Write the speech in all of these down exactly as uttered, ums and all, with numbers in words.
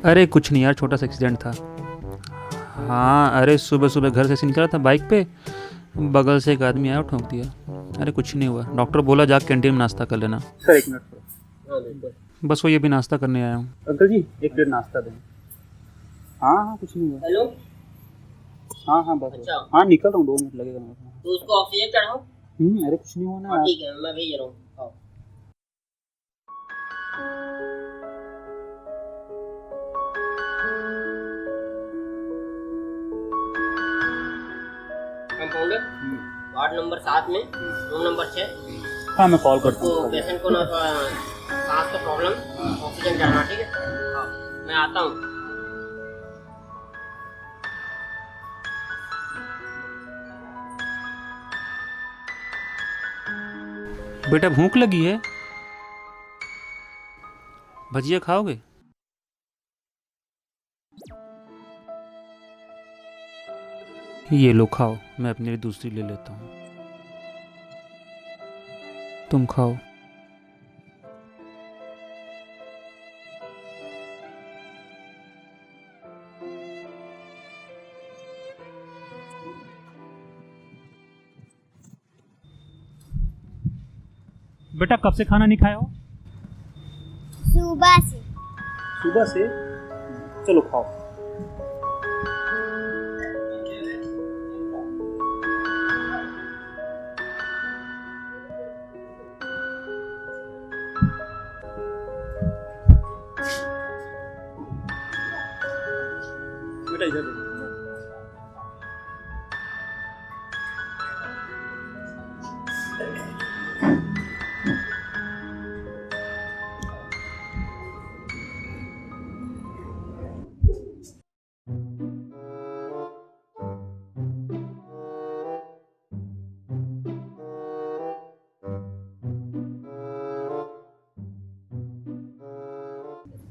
अरे कुछ नहीं यार, छोटा सा एक्सीडेंट था। हाँ, अरे सुबह सुबह घर से ऐसे निकला था बाइक पे, बगल से एक आदमी आया और ठोंक दिया। अरे कुछ नहीं हुआ, डॉक्टर बोला जा कैंटीन में नाश्ता कर लेना। सर, एक मिनट। हाँ, बिल्कुल। बस वही अभी नाश्ता करने आया हूँ। अंकल जी, एक प्लेट नाश्ता दें। हाँ हाँ, कुछ नहीं हुआ। हेलो। हाँ हाँ, बस। अच्छा। हाँ, निकल रहा हूँ, दो मिनट लगेगा मेरे को। तो उसको ऑक्सीजन चढ़ाओ। हम्म, अरे कुछ नहीं हुआ ना। हाँ, ठीक है, मैं भेज रहा हूँ। हाँ। कंपाउंडर, हम्म। वार्ड नंबर सात में, हम्म। रूम नंबर छः। हाँ, मैं कॉल करता हूँ। तो पेशेंट को ना थोड़ा सांस का प्रॉब्लम, हाँ। ऑक्सीजन चढ़ाना, ठीक है? हाँ। मैं आता हूँ। बेटा, भूख लगी है, भजिया खाओगे? ये लो, खाओ, मैं अपने लिए दूसरी ले लेता हूँ। तुम खाओ। बेटा, कब से खाना नहीं खाए हो? सुबह से। सुबह से? चलो, खाओ। बेटा, इधर देखो।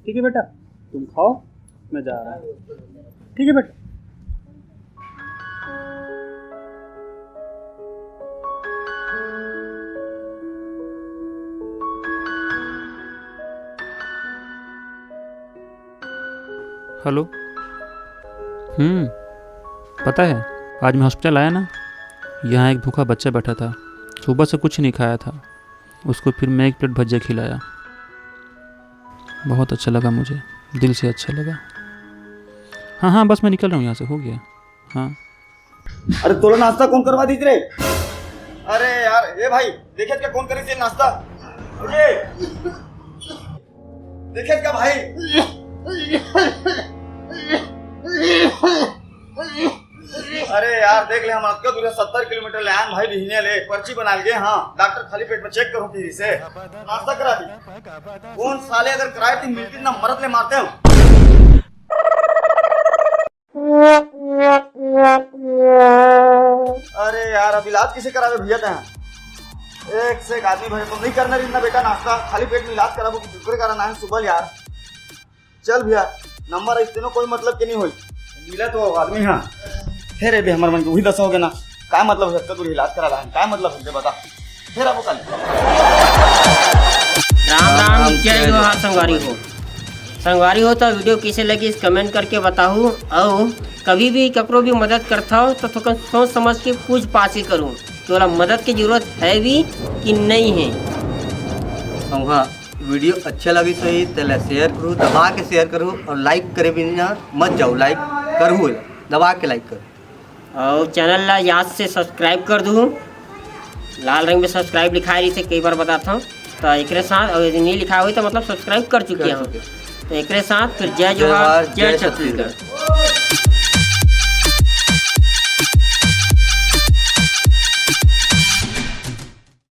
ठीक है बेटा, तुम खाओ, मैं जा रहा हूँ। ठीक है बेटा। हेलो। हम्म, पता है, आज मैं हॉस्पिटल आया ना, यहाँ एक भूखा बच्चा बैठा था, सुबह से कुछ नहीं खाया था। उसको फिर मैं एक प्लेट भजिया खिलाया। बहुत अच्छा लगा मुझे, दिल से अच्छा लगा। हाँ हाँ, बस मैं निकल रहा हूँ यहाँ से, हो गया। हाँ। अरे, तोला नाश्ता कौन करवा दीस रे? अरे यार, ए भाई, देखे क्या कौन करिस नाश्ता? अरे, देखे क्या भाई? अरे यार, देख ले, हम अतका दूर सत्तर किलोमीटर ले आन भाई, बिहनिया ले पर्ची बना लिए। हाँ, डॉक्टर खाली पेट में चेक करूँ फिर इसे नाश्ता करा दी। कौन साले अगर कराए तो मिलती ना मरद ले मारते हम। अरे यार, अब इलाज किसे करावे भैया तैं? एक से एक आदमी भरे तो नहीं करना रही ना बेटा नाश्ता, खाली पेट में इलाज कराबो कि दूसरे कारण आए सुबह यार। चल भैया, नंबर इस तीनों कोई मतलब के नहीं होई। मिला तो आदमी हाँ। फिर ये भी हमारे मन के वही दशा हो गया ना। काय मतलब है, कदूर इलाज करा रहा है, काय मतलब है, बता। फिर अब कल। राम राम, जय जोहार संगवारी हो। संगवारी हो तो वीडियो किसे लगी इस कमेंट करके बताहू। अउ कभी भी ककरो भी मदद करता हो तो थोड़ा सोच समझ के पूछ पाछ के करूँ कि ओला मदद की जरूरत है भी कि नहीं है। संगवा, वीडियो अच्छा लगी सही तेला शेयर करू, दबा के शेयर करू और लाइक करे बिना मत जाओ, लाइक करू, दबा के लाइक करू। और चैनल ला याद से सब्सक्राइब कर दू, लाल रंग में सब्सक्राइब लिखाए रही से कई बार बताता हूँ। तो एकरे साथ, और यदि नहीं लिखा हुई तो मतलब सब्सक्राइब कर चुके कर हो। चुके। तो एकरे साथ फिर जय जय जोहार, जोहार, जय जय छत्तीसगढ़। छत्तीसगढ़।